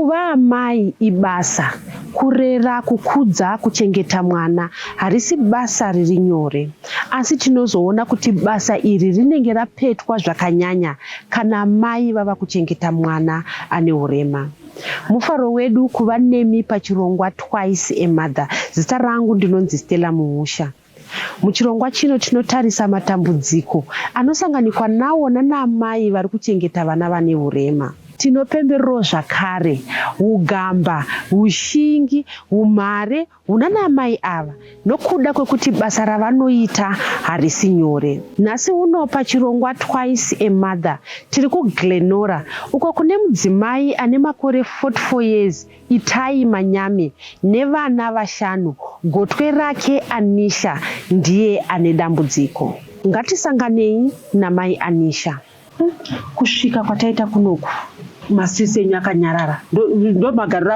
Kuva amai ibasa. Kurera, kukudza, kuchengeta mwana harisi basa riri nyore. Asi tinozoona kuti basa iri rinenge rapetwa zvakanyanya kana mai vava kuchengeta mwana ane hurema. Mufaro wedu kuva nemi pachirongwa Twice a Mother. Zita rangu ndinonzi Stella Muusha. Muchirongwa chino tinotarisa matambudziko anosanganikwa nawo nanaamai vari kuchengeta vana vane hurema. Tinopembererawo zvakare hugamba, hushingi, humhare hunanaamai ava nokuda kwekuti basa ravanoita harisi nyore. Nhasi uno pachirongwa Twice a Mother tiri kuGlenora uko kune mudzimai ane makore 44 years Itai Manyame nevana vashanu, gotwe rake Anisha ndiye ane dambudziko. Ngatisanganei namai Anisha. Kusvika kwataita kunoku masisi enyu akanyarara ndo magariro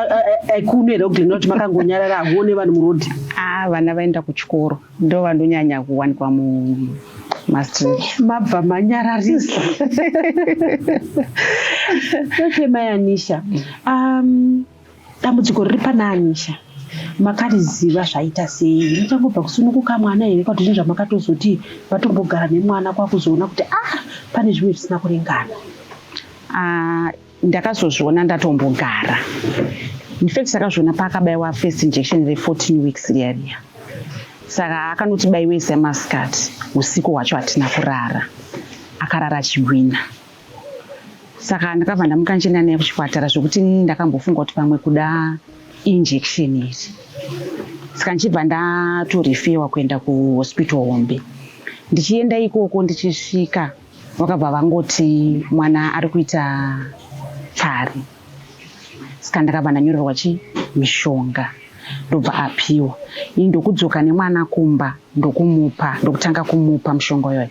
ekuno here kuGlenora kuti makangonyarara hakuone vanhu murodhi? Ah, vana vaenda kuchikoro ndo vanonyanya kuwanikwa mumastreet. Mabva manyararisa. Okay, mai Anisha, dambudziko riri pana Anisha makariziva zvaita sei? Muchangobva kusununguka mwana here kwati zvinhu zvamakatozoti vatombogara nemwana kwakuzoona kuti ah, pane zvimwe zvisina kuringana? Ah, ndakazozviona ndatombogara. In fact takazviona paakabaiwa first injection re14 weeks riya riya. Saka akanoti baiwe semasikati, usiku hwacho hatina kurara, akarara achigwina. Saka ndakabva ndamuka ndichienda naye kuchipatara zvekuti inini ndakambofunga kuti pamwe kuda injection iri. Saka ndichibva ndatorifewa kuenda kuhospital hombe. Ndichienda ikoko ndichisvika vakabva vangoti mwana ari kuita pfari. Saka ndakabva ndanyorerwa chi mishonga ndobva apiwa. Ini ndokudzoka nemwana kumba ndokumupa, ndokutanga kumupa mushonga uyoyo.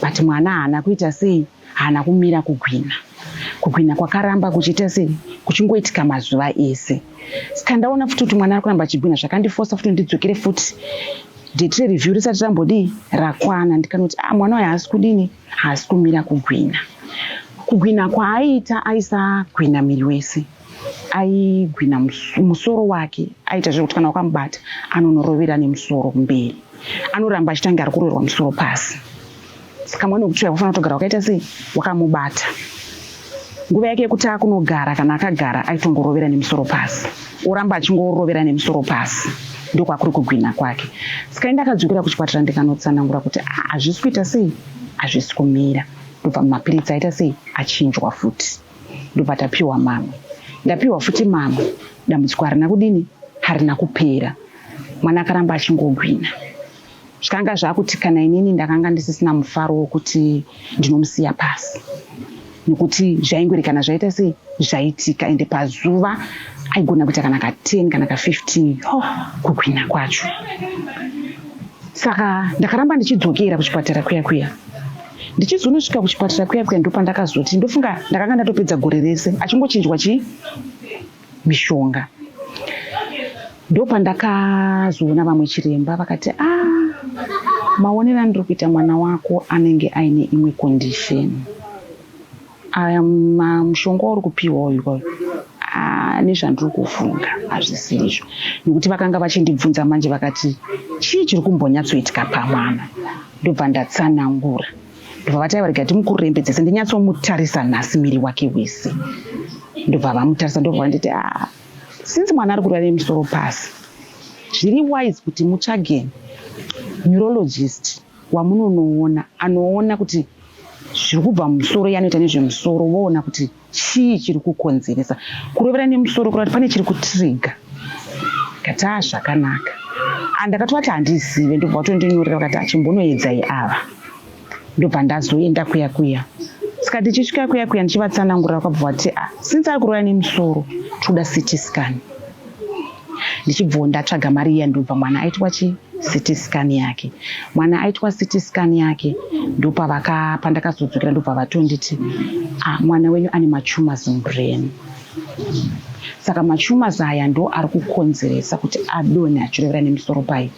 But mwana haana kuita sei, haana kumira kugwina. Kugwina kwakaramba kuchiita sei, kuchingoitika mazuva ese. Saka ndaona futi kuti mwana ari kuramba achigwina zvakandifosa futi ndidzokere futi date rereview risati rambodii rakwana, ndikanoti ah, mwana uyu haasi kudini, haasi kumira kugwina. Kugwina kwaaiita aisagwina miri wese, aigwina musoro wake, aiita zvekuti kana wakamubata anonorovera nemusoro kumberi, anoramba achitange ari kuroverwa musoro pasi. Saka mwana wekutsvaya wafanira kutogara wakaita sei, wakamubata. Nguva yake yekuti akunogara, kana akagara aitongorovera nemusoro pasi, oramba achingorovera nemusoro pasi, ndokwakuri kugwina kwake. Saka ndakadzokera kuchipatara ndikanotsanangura kuti hazvisi kuita sei, hazvisi kumira. Ndobva mapiritsi aita sei, achinjwa futi, ndobva tapiwa mamwe. Ndapiwa futi mamwe, dambudziko harina kudini, harina kupera. Mwana akaramba achingogwina. Zvikanga zvakuti kana inini ndakanga ndisisina mufaro wokuti ndinomusiya pasi, nekuti zvaingoerekana zvaita sei zvaitika, ende pazuva aigona kuita kana ka 10 kana ka 15 kugwina kwacho. Saka ndakaramba ndichidzokera kuchipatara kuya kuya. Ndichizonosvika kuchipatara kuya kuya ndopandakazoti ndofunga ndakanga ndatopedza gore rese achingochinjwa chi mishonga. Ndopandakazoona vamwe chiremba vakati ah, maonero andiri kuita mwana wako anenge aine imwe condition. Aya mushonga wauri kupiwa uyu uyu nezvandiri kufunga hazvisi izvo, nekuti vakanga vachindibvunza manje vakati chii chiri kumbonyatsoitika pamwana. Ndobva ndatsanangura, ndobva vati aiwa rega timukurembedzese ndinyatsomutarisa nhasi miri wake wese. Ndobva vamutarisa, ndobva vanditi ah, since mwana ari kurara nemusoro pasi, zviri wise kuti mutsvage neurologist wamunonoona, anoona kuti zviri kubva mumusoro, yanoita nezvemusoro, voona kuti chii chiri kukonzeresa kurovera nemusoro, kureva kuti pane chiri kutrigger. Ndikati ah, zvakanaka. Ndakatovati handizive, ndobva vatondinyorera vakati achimbonoedzai ava. Ndobva ndazoenda kuya kuya. Saka ndichisvika kuya kuya ndichivatsanangurira vakabva vati ah, since ari kurova nemusoro toda CT scan. Ndichibvawo ndatsvaga mari iya, ndobva mwana aitwa chi CT scan yake. Mwana aitwa CT scan yake, ndopavaka pandakazodzokera ndobva vatonditi ah, mwana wenyu ane matumors mubrain. Saka matumors aya ndo ari kukonzeresa kuti adonhe achirovera nemusoro pai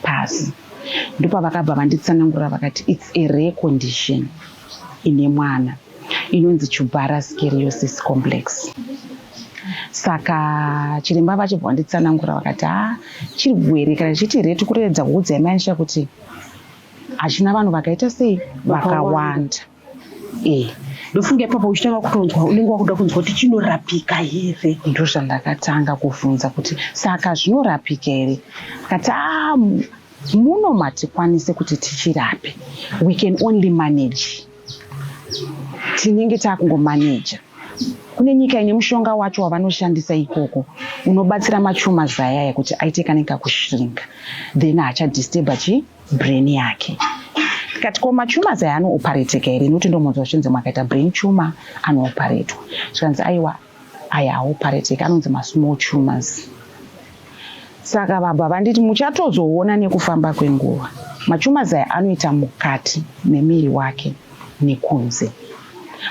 pasi. Ndopavakabva vanditsanangurira vakati it's a rare condition ine mwana inonzi tuberous sclerosis complex. Saka chiremba vachibva vanditsanangura vakati ha chirwere kana chichiti reti kureedza kuudzai manisha kuti hachina vanhu vakaita sei vakawanda. E. Ndofunga ipapo uchitanga kutonzwa unenge wakuda kunzwa kuti chinorapika here. Ndozvandakatanga kuvhunza kuti saka zvinorapika here? Vakati ah, muno matikwanise kuti tichirape, we can only manage, tinenge takungomaneja. Kune nyika ine mushonga wacho wavanoshandisa ikoko unobatsira matumors ayaya kuti aite kanenge kakushrinka, then haachadisturba chi brain yake. Tikati ko matumors aya anoopareteka here, nekuti ndomonzwa zvichinzi makaita brain tumor anooparetwa. Zvikanzi aiwa aya haopareteka, anonzi masmall tumors. Saka vabva vanditi muchatozoona nekufamba kwenguva matumors aya anoita mukati memiri wake nekunze.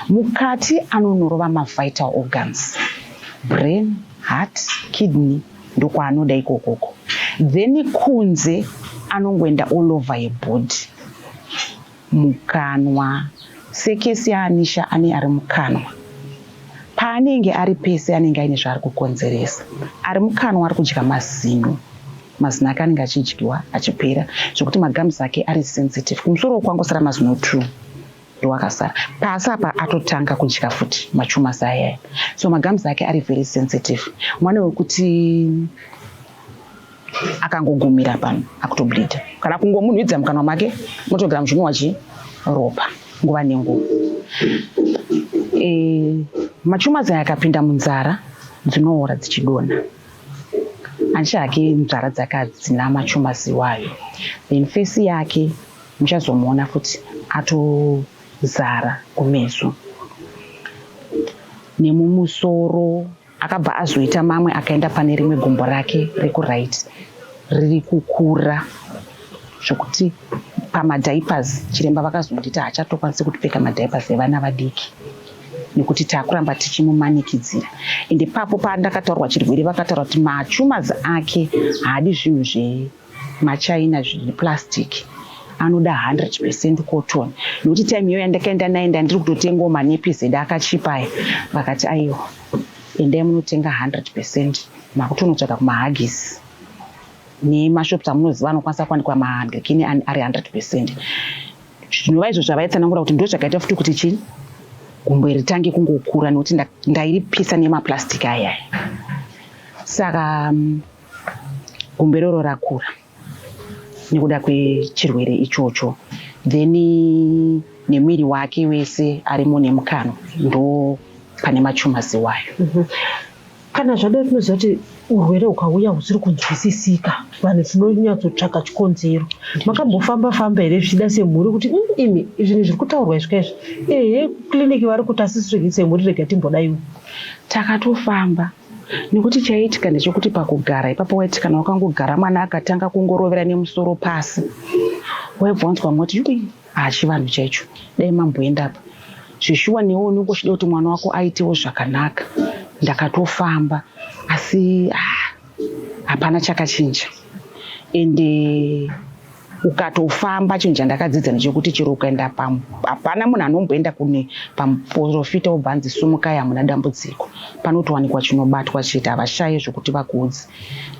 Mukati anonorova mavital organs, brain, heart, kidney, ndokwaanoda ikokoko. Then kunze anongoenda all over her body, mukanwa. Sekesi yaAnisha ane ari mukanwa. Paanenge ari pese anenge aine zvaari kukonzeresa. Ari mukanwa ari kudya mazino. Mazino ake anenge achidyiwa achipera zvekuti magums ake ari sensitive. Kumusoro uku kwangosara mazino 2 ndoakasara. Pasi apa atotanga kudya futi matumors ayaya. So magums ake ari very sensitive. Mwana wekuti akangogumira pano akutobleeda, kana kungomunhuidza mukanwa make motogara muchinwa chi ropa nguva nenguva. Matumors aya akapinda munzara dzinoora dzichidonha. Anisha hake nzara dzake hadzina matumors iwayo. Then face yake muchazomuona futi atozara kumeso nemumusoro. Akabva azoita mamwe akaenda pane rimwe gumbo rake rekuright riri kukura zvekuti pamadiapers chiremba vakazonditi haachatokwanisi kutipfeka madiapers evana vadiki nekuti takuramba tichimumanikidzira. Ende papo pandakataurwa chirwere vakataura kuti matumors ake haadi zvinhu zvemachina zveplastic, anoda 100% cotton. Nekuti time iyoyo yandakaenda naye ndandiri kutotengawo manappies edu akachipa aya, vakati aiwa endai munotenga 100%, makutonotsvaga kumahuggies nemashops amunoziva anokwanisa kuwanikwa mahandrekini ari 100%. Zvinova izvo zvavaitsanangura kuti ndozvakaita futi kuti chii gumbo iri ritange kungokura, nekuti ndairipisa nemaplastic aya. Saka gumbo iroro rakura nekuda kwechirwere ichocho, then nemwiri wake wese arimo nemukanwa ndo pane matumors iwayo. Kana zvadaro tinoziva kuti urwere hukauya husiri kunzwisisika, vanhu tinonyatsotsvaka chikonzero. Makambofamba famba here zvichida semhuri kuti imi zvinhu zviri kutaurwa izvi kaizvi, ehe kiriniki vari kuti asi semhuri rega timbodaiwo? Takatofamba nekuti chaiitika ndechekuti pakugara ipapo waiti kana wakangogara mwana akatanga kungorovera nemusoro pasi waibva wanzwa moti yui hachivanhu chaicho, dai mamboenda apa. Zveshuwa newe unenge uchida kuti mwana wako aitewo zvakanaka. Ndakatofamba asi hapana chakachinja. Ende ukatofamba chinhu chandakadzidza ndechekuti chero ukaenda hapana munhu anomboenda kune pamuporofita wobva anzi sumukai hamuna dambudziko. Panotowanikwa chinobatwa chete, havashaye zvekuti vakuudze.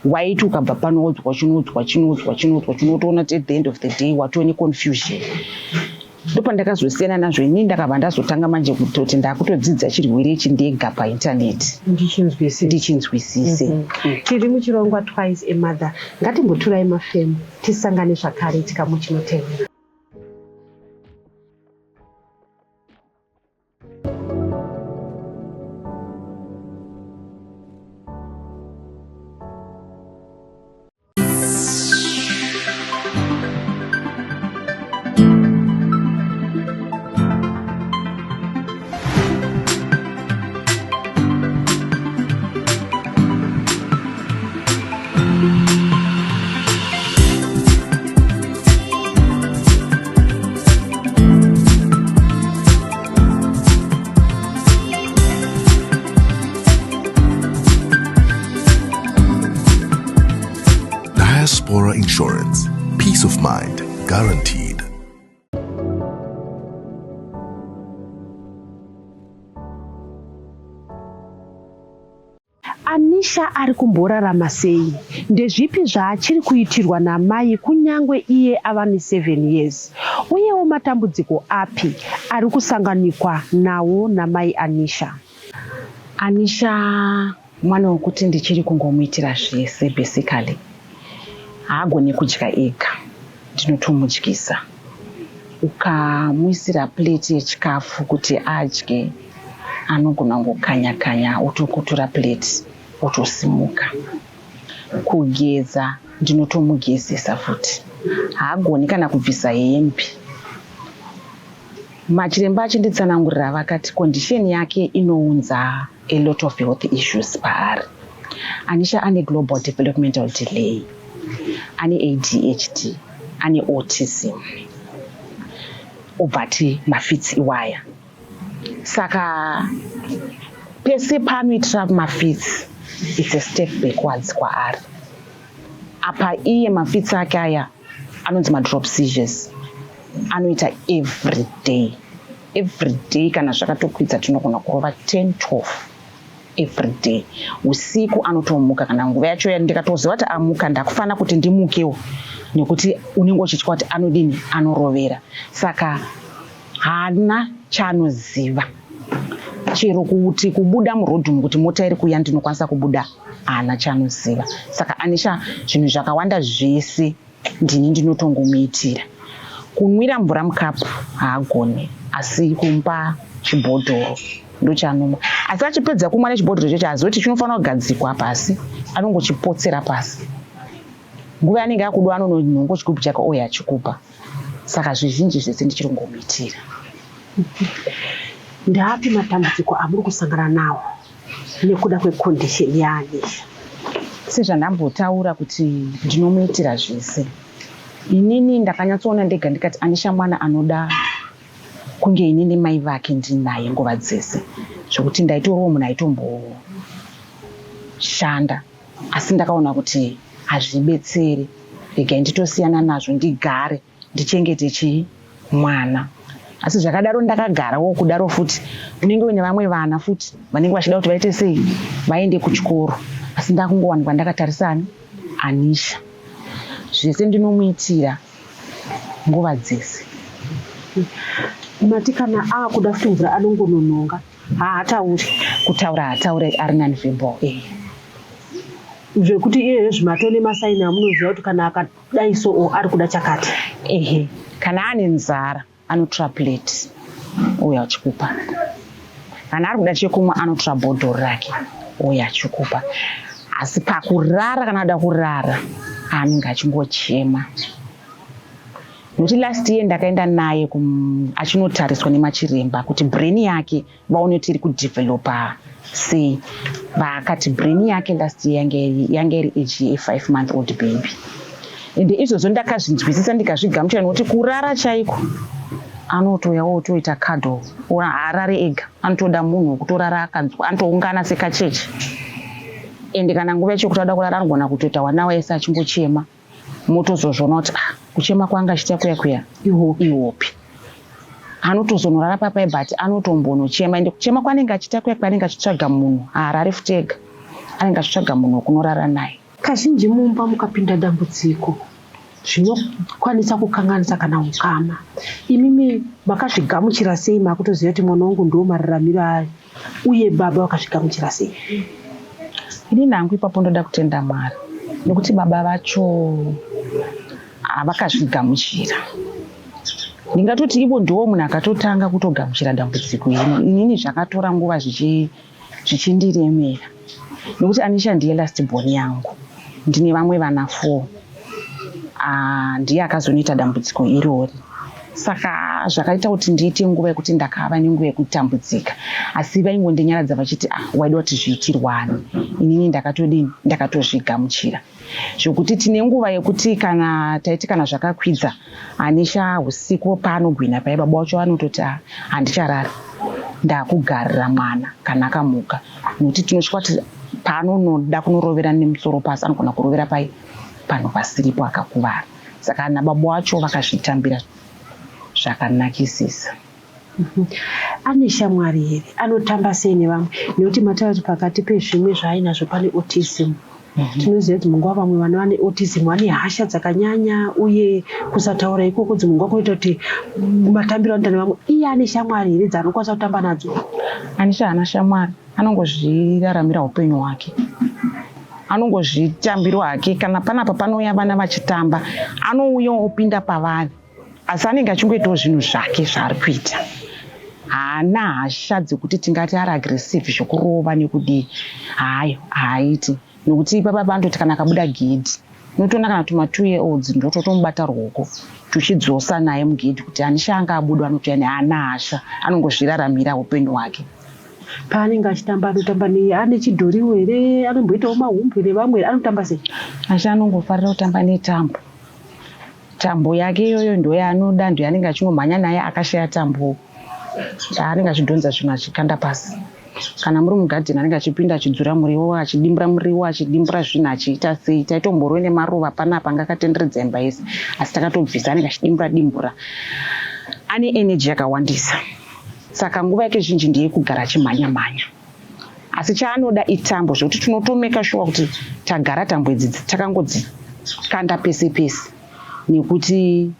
Waiti ukabva pano wodzwa chinoudzwa chinoudzwa chinoudzwa chinotoona kuti at the end of the day watove neconfusion. Ndopandakazosiyana nazvo ini, ndakabva ndazotanga manje kutoti ndakutodzidza chirwere ichi ndega paintaneti ndichinzwisise. Tiri muchirongwa Twice a Mother, ngatimboturai mafemo tisangane zvakare chikamu chinotevera. Diaspora Insurance. Peace of mind guaranteed. Anisha ari kumborarama sei? Ndezvipi zvaachiri kuitirwa namai kunyangwe iye ava ne7 years? Uyewo matambudziko api ari kusanganikwa nawo namai Anisha? Anisha mwana wekuti ndichiri kungomuitira zvese. Basically haagoni kudya ega, ndinotomudyisa. Ukamuisira plate yechikafu kuti adye, anogona kungokanya kanya, otokutura plate, otosimuka. Kugeza ndinotomugezesa futi. Haagoni kana kubvisa hembe. Machiremba achinditsanangurira vakati condition yake inounza a lot of health issues paari. Anisha ane global developmental delay, ane ADHD, ane autism, obva ati mafits iwaya. Saka pese paanoitira mafits, it's a step backwards kwaari. Apa iye mafits ake aya anonzi madrop seizures, anoita every day, every day. Kana zvakatokwidza tinogona kurova 10, 12 every day. Usiku anotomuka kana nguva yacho ndikatoziva kuti amuka, ndakufanira kuti ndimukewo, nekuti unenge uchitya kuti anodini, anorovera. Saka haana chaanoziva, chero kuti kubuda murodhi umu kuti mota iri kuuya ndinokwanisa kubuda, haana chaanoziva. Saka Anisha zvinhu zvakawanda zvese ndini ndinotongomuitira. Kunwira mvura mukapu haagoni, asi kumupa chibhodhoro ndochanomwa. Asi achipedza kumwa nechibhodhoro checho, hazivi kuti chinofanira kugadzikwa pasi, anongochipotsera pasi. Nguva yanenge akudiwa anononhongo chigubhu chake ouya achikupa. Saka zvizhinji zvese ndichiri kungomuitira. Ndaapi matambudziko amuri kusangana nawo nekuda kwecondition yaAnisha? Sezvandambotaura kuti ndinomuitira zvese inini, ndakanyatsoona ndega ndikati Anisha mwana anoda kunge inini mai vake ndinaye nguva dzese, zvokuti ndaitoriwo munhu aitomboshanda. Asi ndakaona kuti hazvibetseri, regai nditosiyana nazvo, ndigare ndichengete chii, mwana. Asi zvakadaro ndakagarawo kudaro futi, unenge uine vamwe vana futi vanenge vachida kuti vaite sei, vaende kuchikoro, asi ndakungowanikwa ndakatarisani Anisha. Zvese ndinomuitira nguva dzese. Mati kana aakuda futi mvura anongonononga, haatauri? Kutaura haatauri, ari nonverbal, eh. Zvekuti iyezvo zvimatone masigns amunoziva kuti kana akadai so o ari kuda chakati? Ehe, kana ane nzara anotora plate ouya achikupa. Kana ari kuda chekumwa anotora bhodhoro rake ouya achikupa. Asi pakurara, kana ada kurara, anenge achingochema. Nokuti last year ndakaenda naye achinotariswa nemachiremba kuti brain yake vaone kuti iri kudevelopa sei. Vakati brain yake last year yange iri age ye5 month old baby. Ende izvozvo ndakazvinzwisisa, ndikazvigamuchira, nokuti kurara chaiko anotouya otoita cuddle. Haarare ega, anotoda munhu wekutorara akanzwa, anotoungana sekacheche. Ende kana nguva yacho yekuti ada kurara, anogona kutoita wanawa ese achingochema. Motozozviona kuti ah, kuchema kwanga achiita kuya kuya ihope. Anotozonorara papai, but anotombonochema. Ende kuchema kwanenge achiita kuya kuya, anenge achitsvaga munhu. Haarari futi ega, anenge achitsvaga munhu wekunorara naye. Kazhinji mumba mukapinda dambudziko zvinokwanisa kukanganisa kana ukama. Imimi makazvigamuchira sei makutoziva kuti mwana wangu ndo mararamiro ayo, uye baba vakazvigamuchira sei? Inini hangu ipapo ndoda kutenda Mwari, nekuti baba vacho havakazvigamuchira. Ndingatoti ivo ndiwo munhu akatotanga kutogamuchira dambudziko iri. Inini zvakatora nguva zvichindiremera, nekuti Anisha ndiye last born yangu, ndine vamwe vana four. Ah, ndiye akazonoita dambudziko irori. Saka zvakaita kuti ndiite nguva yekuti ndakava nenguva yekutambudzika, asi vaingondinyaradza vachiti, "Ah, waida kuti zviitirwani?" Inini ndakatodini, ndakatozvigamuchira, zvokuti tine nguva yekuti kana taiti kana zvakakwidza Anisha usiku paanogwina pai, baba wacho vanototi, "Ah, handicharara, ndakugarira mwana kana akamuka," nokuti tinosvika kuti paanonoda kunorovera nemusoro pasi, anogona kurovera pai panhu pasiripo akakuvara. Saka ana baba wacho vakazvitambira zvakanakisisa. Ane shamwari here? Anotamba sei nevamwe? Nekuti mataura kuti pakati pezvimwe zvaainazvo pane autism. Tinoziva kuti munguva vamwe vana vane autism vane hasha dzakanyanya uye kusataura ikoko dzimwe nguva kunoita kuti matambiro anoita nevamwe. Iye ane shamwari here dzaanokwanisa kutamba nadzo? Anisha haana shamwari, anongozviraramira upenyu hwake. Anongozvitambiro hake. Kana panapa panouya vana vachitamba, anouya opinda pavari. Asi anenge achingoitawo zvinhu zvake zvaari kuita. Haana hasha dzekuti tingati ari aggressive zvekurova nekudii. Haayo, haaiti. Nekuti ipapa panototi kana akabuda gedhi, unotoona kana tuma 2 year olds ndototomubata ruoko tuchidzosa naye mugedhi kuti Anisha anga abuda anotouya ne haana hasha, anongozviraramira upenyu hwake. Paanenge achitamba anotamba nei? Ane chidhoriwo here? Anomboitawo mahumbwe nevamwe here? Anotamba sei? Anisha anongofarira kutamba netambo. Tambo yake iyoyo ndoyaanoda, ndoyaanenge achingomhanya naye akashaya tambo anenge achidhonza zvinhu achikanda pasi. Kana muri mugadheni anenge achipinda achidzura muriwo, achidimbura muriwo, achidimbura zvinhu achiita sei. Taitomborwe nemaruva panapa anga akatenderedza imba yese asi takatobvisa anenge achidimbura dimbura. Ane energy yakawandisa saka nguva yake zhinji ndeyekugara achimhanya mhanya. Asi chaanoda itambo zvekuti tinotomeka shuwa kuti tagara tambo idzi takangodzikanda pese pese nekuti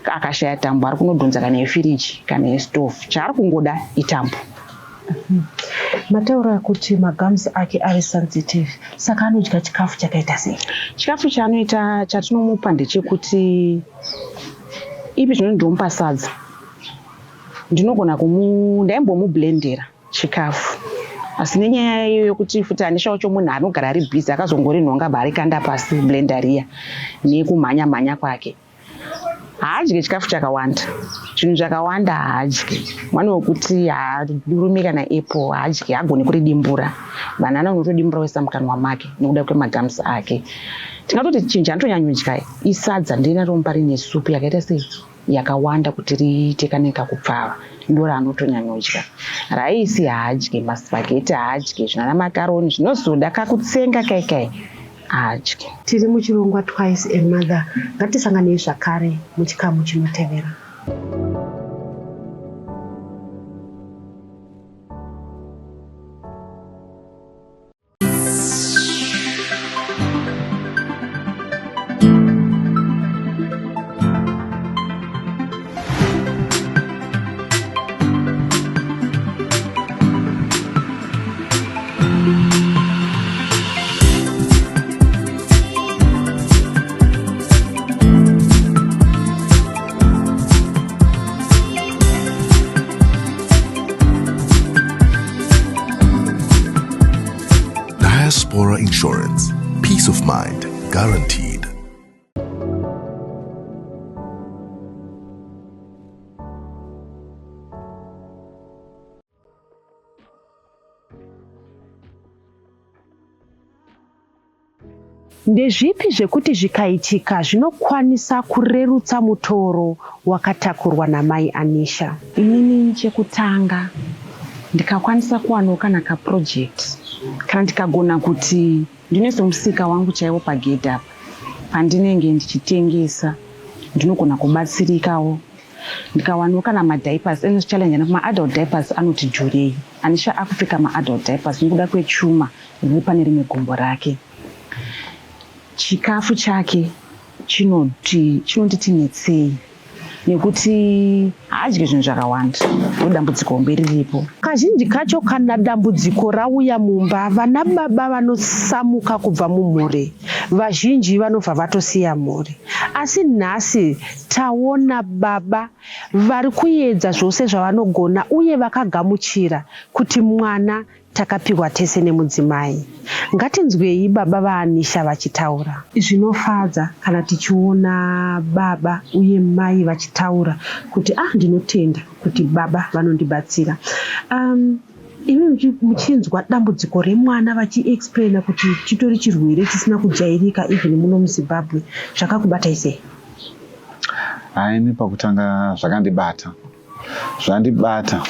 akashaya tambo ari kunodhonza kana yefiriji kana yestove, chaari kungoda itambo. Mataura kuti magums ake ari sensitive, saka anodya chikafu chakaita sei? Chikafu chaanoita chatinomupa ndechekuti ipi zvino ndinomupa sadza, ndinogona kumu ndaimbomublendera chikafu asi nenyaya iyo yokuti futi Anisha wacho munhu anogara ari busy akazongorinhonga bharikanda pasi blender riya nekumhanya mhanya kwake haadye chikafu chakawanda, zvinhu zvakawanda haadye. Mwana wekuti haarumi kana apple haadye, haagoni kuridimbura. Banana unotodimbura woisa mukanwa make nekuda kwemagums ake. Tingatoti chinhu chaanotonyanyodya isadza, ndinotomupa rine supu yakaita sei yakawanda kuti riite kanenge kakupfava, ndoraanotonyanyodya. Raisi haadye, maspaghetti haadye, zvinana makaroni zvinozoda kakutsenga kai kai haadye. Tiri muchirongwa Twice a Mother, ngatisanganei zvakare muchikamu chinotevera. Diaspora Insurance. Peace of mind guaranteed. Ndezvipi zvekuti zvikaitika zvinokwanisa kurerutsa mutoro wakatakurwa namai Anisha? Inini chekutanga ndikakwanisa kuwanawo kana kaproject kana ndikagona kuti ndinoise musika wangu chaiwo pagedhi apa pandinenge ndichitengesa ndinogona kubatsirikawo ndikawanawo kana madiapers eno challenge ane maadult diapers anoti dhurei. Anisha akupfeka maadult diapers nekuda kwechuma riri pane rimwe gumbo rake. Chikafu chake chinoti chinonditi netsei nekuti haadye zvinhu zvakawanda, ndodambudziko hombe riripo. Kazhinji kacho kana dambudziko rauya mumba, vana baba vanosamuka kubva mumhuri. Vazhinji vanobva vatosiya mhuri. Asi nhasi taona baba vari kuedza zvose zvavanogona uye vakagamuchira kuti mwana takapiwa tese nemudzimai. Ngatinzwei baba vaAnisha vachitaura. Zvinofadza kana tichiona baba uye mai vachitaura kuti ah ndinotenda kuti baba vanondibatsira. Imi muchinzwa dambudziko remwana vachiexplaina kuti chitori chirwere chisina kujairika even muno muZimbabwe, zvakakubatai sei? Haini pakutanga zvakandibata. Zvandibata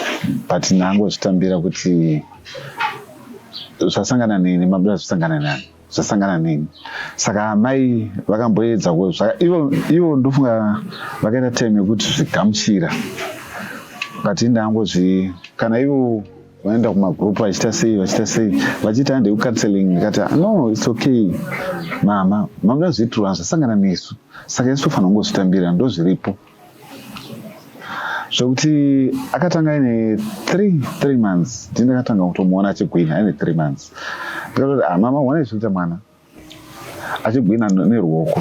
but ndangozvitambira kuti zvasangana neni mabuda zvasangana nani zvasangana neni saka amai vakamboedza ivo ivo ndofunga vakaita time yekuti zvigamuchira. But ndangozvi kana ivo vaenda kumagroup vachiita sei, vachiita sei, vachiita hande kucounseling, ndikati, "No, it's okay mama, mamuda zviitirwa zvasangana nesu, saka isu tofanira kungozvitambira, ndo zviripo." Zvokuti akatanga aine 3 months, ndi ndakatanga kutomuona achigwina aine 3 months. Ndikatoti, "Ah, mama, wana zvikuita mwana achigwina neruoko."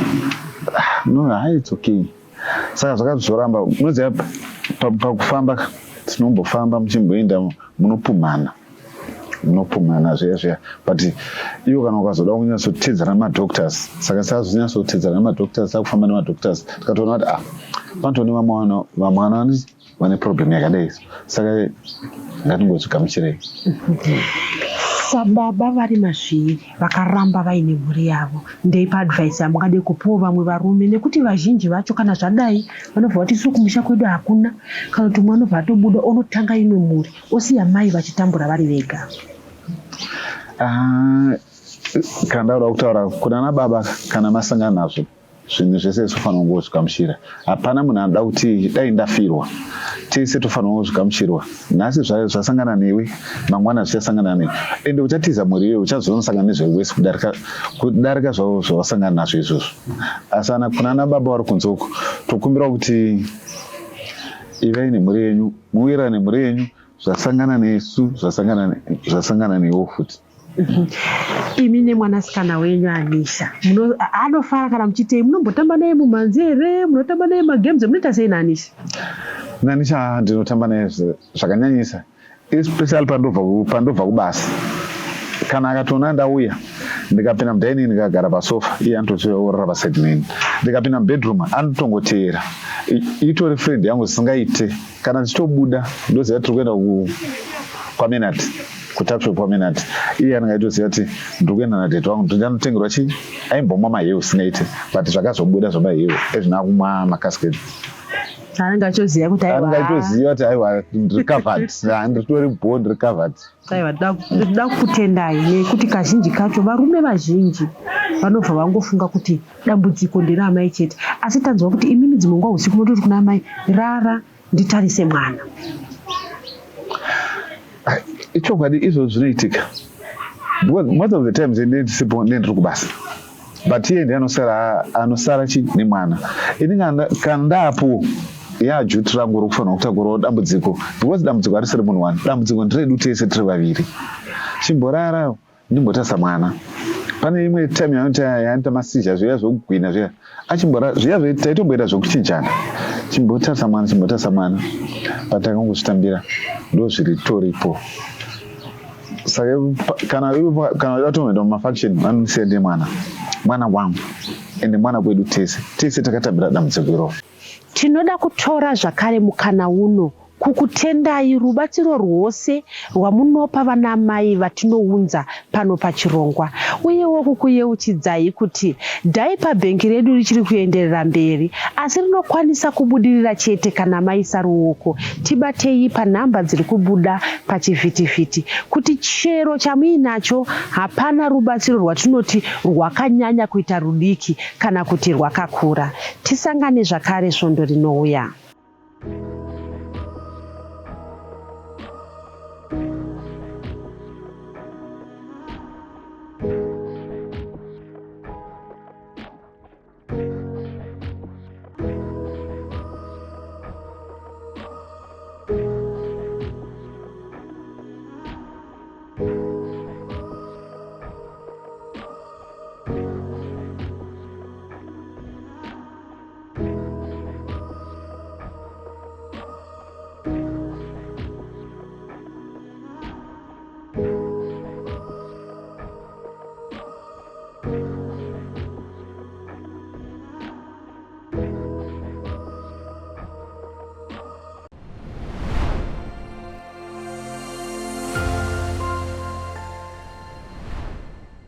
"Ah, no, hai, it's okay." Saka zvakazoramba, munoziva, pakufamba tinombofamba, muchimboenda munopumhana, munopumhana zviya zviya, but iwo kana ukazoda kunyatsotedzana nemadoctors, saka sazonyatsotedzana nemadoctors, takufamba nemadoctors, tikatoona kuti, ah, panotone vamwe vamwe vane problem yakadai, saka ngatingozvigamuchirei. Sababa vari mazviri vakaramba vaine mhuri yavo, ndeipa advice yamungade kupiwo vamwe varume? Nekuti vazhinji vacho kana zvadai vanobva vati, "Isu kumusha kwedu hakuna," kana kuti mumwe anobva atobuda onotanga imwe mhuri, osiya mai vachitambura vari vega. Ah, kana ndauda kutaura kuna nababa, kana masangana nazvo zvinhu zvese, tofanira kungozvigamuchira. Hapana munhu anoda kuti dai ndafirwa. Tese tofanira kungozvigamuchirwa. Nhasi zvasangana newe, mangwana zvichasangana newe, ende uchatiza mhuri iyoyo, uchazonosangana nezvewese kudarika zvawasangana nazvo izvozvo. Asi ana kuna nababa vari kunze uko, tokumbira kuti ivai nemhuri yenyu, muwirane nemhuri yenyu. Zvasangana nesu, zvasangana newo futi. Imi nemwanasikana wenyu Anisha, anofara kana muchitei? Munombotamba naye mumhanzi here? Munotamba naye magames? Munoita sei naAnisha? NaAnisha ndinotamba naye zvakanyanyisa, especially pandobva kubasa. Kana akatoona ndauya, ndikapinda mudining, ndikagara pasofa, iye anotoorara paside neni. Ndikapinda mubedroom, anotongoteera. Itori friend yangu zisingaite. Kana ndichitobuda, ndoziva tiri kuenda kwamenati, kutuckshop kwamenati, iye anenge aitoziva kuti ndiri kuenda nadaddy wangu, ndinotengerwa chii. Aimbomwa maheu singaite, but zvakazobuda zvamaheu ezvina kumwa macascade. Anenge achoziva kuti Anenge aitoziva kuti aiwa, ndiri covered, ndiritori bo, ndiri covered. Aiwa, ndoda kukutendai, nekuti kazhinji kacho varume vazhinji vanobva vangofunga kuti dambudziko nderaamai chete, asi tanzwa kuti imimi dzimwe nguva usiku munototi kuna amai, "Rara nditarise mwana." Ichokwadi, izvozvo zvinoitika, because most of the times ende ndisipo, ndendiri kubasa, but iye ndiye anosara chi nemwana. Ini kana ndaapo, yaduty rangu rokufanira kutakurawo dambudziko, because dambudziko harisiri munhu one, dambudziko nderedu tese tiri vaviri. "Chimborara ndimbotarisa mwana." Pane imwe time yaanoita maseizure, zviya zvokugwina zviya, achimbora zviya, taitomboita zvokuchinjana, "Chimbotarisa mwana, chimbotarisa mwana." Patakangozvitambira, ndo zviritoripo. Saka kana uda kutomboenda mumafunction, vanondisiya ndine mwana, mwana wangu, ende mwana kwedu tese, tese takatambira dambudziko iroro. Tinoda kutora zvakare mukana uno kukutendai rubatsiro rwose rwamunopa vanamai vatinounza pano pachirongwa, uyewo kukuyeuchidzai kuti diaper bank redu richiri kuenderera mberi, asi rinokwanisa kubudirira chete kana maisa ruoko. Tibatei panhamba dziri kubuda pachivhitivhiti kuti chero chamuinacho. Hapana rubatsiro rwatinoti rwakanyanya kuita rudiki kana kuti rwakakura. Tisangane zvakare svondo rinouya.